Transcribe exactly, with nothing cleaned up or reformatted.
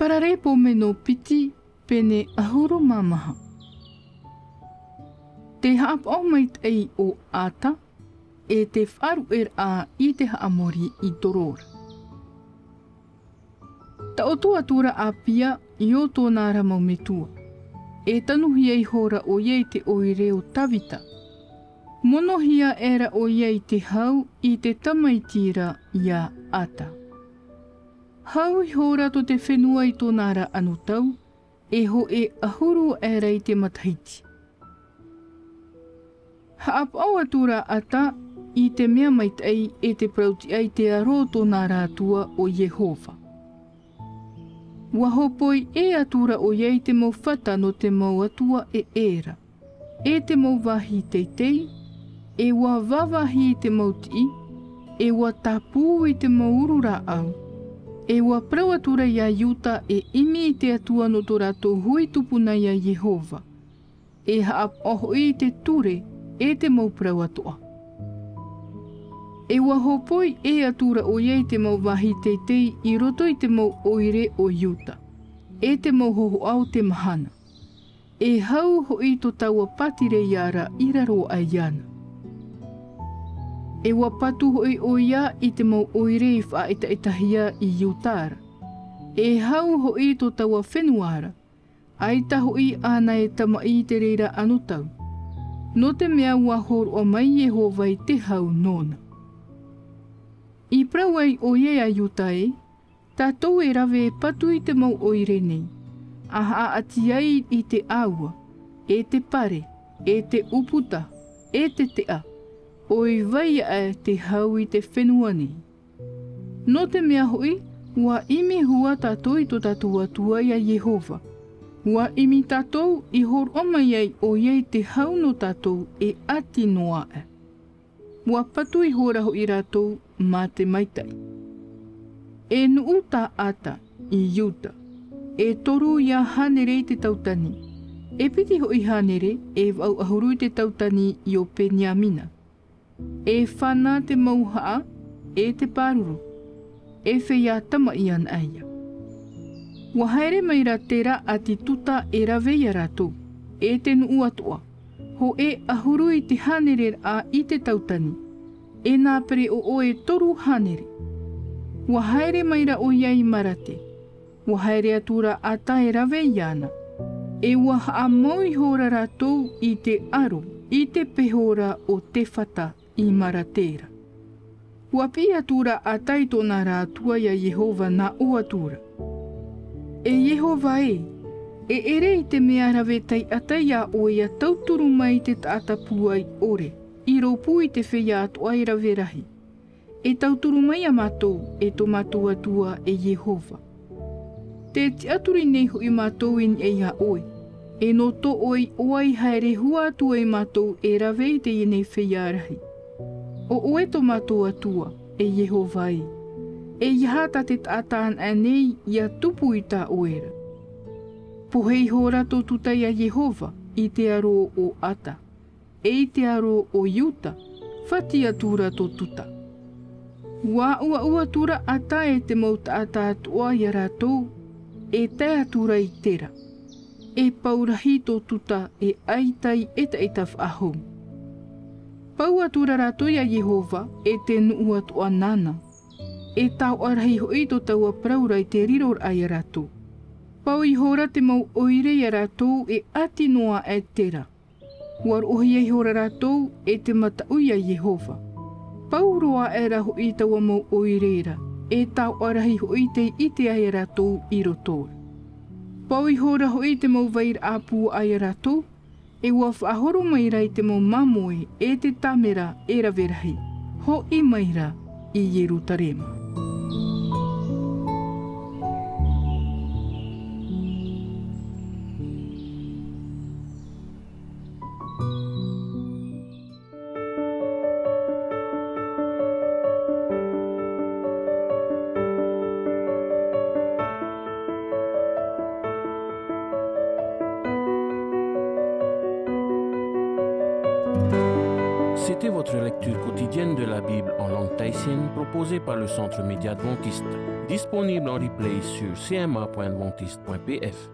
Paraleipomeno piti, pene ʻahuru mā maha. Te haʻapaʻo maitaʻi o Ata, e te faʻaruʻeraʻa i te haʻamori i toro ra. Taʻoto atura Apia i ō tōna ra mau metua. E tanuhia ihora ʻoia i te ʻoire o Tavita. Monohia aʻera ʻoia i te hau i te tamaiti ra iā Ata. Hau ihora tō te fenua i tōna ra anotau, e hōʻē ʻahuru aʻera i te matahiti. Haʻapaʻo atura Ata i te mea maitaʻi e te parau tiʻa i te aro o tōna ra Atua ʻo Iehova. ʻUa hōpoi ʻē atura ʻoia i te mau fata nō te mau atua ʻē ra, e te mau vāhi teitei, e ʻua vāvāhi i te mau tiʻi, e ʻua tāpū i te mau uru rāʻau, e ʻua parau atura iā Iuta e ʻimi i te Atua nō tō rātou hui tupuna iā Iehova, e haʻapaʻo hoʻi i te ture e te mau parau atoʻa. E ʻua hōpoi ʻē atura ʻoia i te mau vāhi teitei i roto i te mau ʻoire o Iuta, e te mau hōhoʻa o te mahana. E hau hoʻi tō taua pātireia ra i raro aʻe iāna. E ʻua patu hoʻi ʻoia i te mau ʻoire i faʻaetaetahia i Iuta ra. E hau hoʻi tō taua fenua ra, ʻaita hoʻi āna e tamaʻi i te reira anotau, nō te mea ʻua hōroʻa mai Iehova i te hau nōna. I parau ai ʻoia iā Iuta ē, tātou e rave e patu i te mau ʻoire nei, ʻa haʻaʻati ai i te ʻāua, e te pare, e te ʻūputa, e te teʻa, ʻoi vai aʻe te hau i te fenua nei. Nō te mea hoʻi, ʻua ʻimi hua tātou i tō tātou Atua iā Iehova. ʻUa ʻimi tātou i hōroʻa mai ai ʻoia i te hau nō tātou e ʻati noa aʻe. ʻUa patu ihora hoʻi rātou mā te maitaʻi. E nuʻu tā Ata i Iuta, e toru ia hānere i te tautani, e piti hoʻi hānere e vaʻu ʻahuru i te tautani i ō Beniamina. E fana te mauhaʻa, e te pāruru, e feiā tamaʻi anaʻe ia. ʻUa haere mai ra Tera ʻāti Tuta e rave iā rātou, e te nuʻu atoʻa, hōʻē ʻahuru i te hānereraʻa i te tautani, e nā pereoʻo e toru hānere. ʻUa haere mai ra ʻoia i Marate, ʻua haere atura Ata e rave iāna, e ʻua haʻamau ihora rātou i te aro, i te peho ra o Tefata i Marate ra. ʻUa piʻi atura Ata i tōna ra Atua iā Iehova nā ʻō atura: E Iehova ē, e ʻere i te mea rave taiʻata iā ʻoe ʻia tauturu mai te taʻata pūai ʻore, i rōpū i te feiā atoʻa e rave rahi, e tauturu mai iā mātou, e tō mātou Atua, e Iehova. Tē tiʻaturi nei hoʻi mātou i niʻa iā ʻoe, e nō tō ʻoe iʻoa i haere hua atu ai mātou e rave i teie nei feiā rahi. ʻO ʻoe tō mātou Atua, e Iehova ē, eiaha tā te taʻata anaʻe nei ʻia tupu i tā ʻoe ra. Pohe ihora tō Tuta iā Iehova i te aro o Ata, e i te aro o Iuta, fati atura tō Tuta. ʻUa ʻuaʻua atura Ata e te mau taʻata atoʻa iā rātou, e tae atura i Tera. E pau rahi tō Tuta, e ʻaita i ʻetaʻeta faʻahou. Pau atura rātou iā Iehova, e te nuʻu atoʻa nāna. E taoʻa rahi hoʻi tō taua parau ra i te riroraʻa iā rātou. Pau ihora te mau ʻoire iā rātou e ʻati noa aʻe Tera. ʻUa roʻohia ihora rātou e te mataʻu iā Iehova. Pau roa aʻera hoʻi taua mau ʻoire ra, e taoʻa rahi hoʻi tei ʻite ai rātou i roto ra. Pau ihora hoʻi te mau vairaʻa puaʻa iā rātou, e ʻua faʻahoro mai ra i te mau māmoe e te tāmera e rave rahi, hoʻi mai ra i Ierutarema. C'était votre lecture quotidienne de la Bible en langue tahitienne proposée par le Centre Média Adventiste. Disponible en replay sur C M A point adventiste point P F.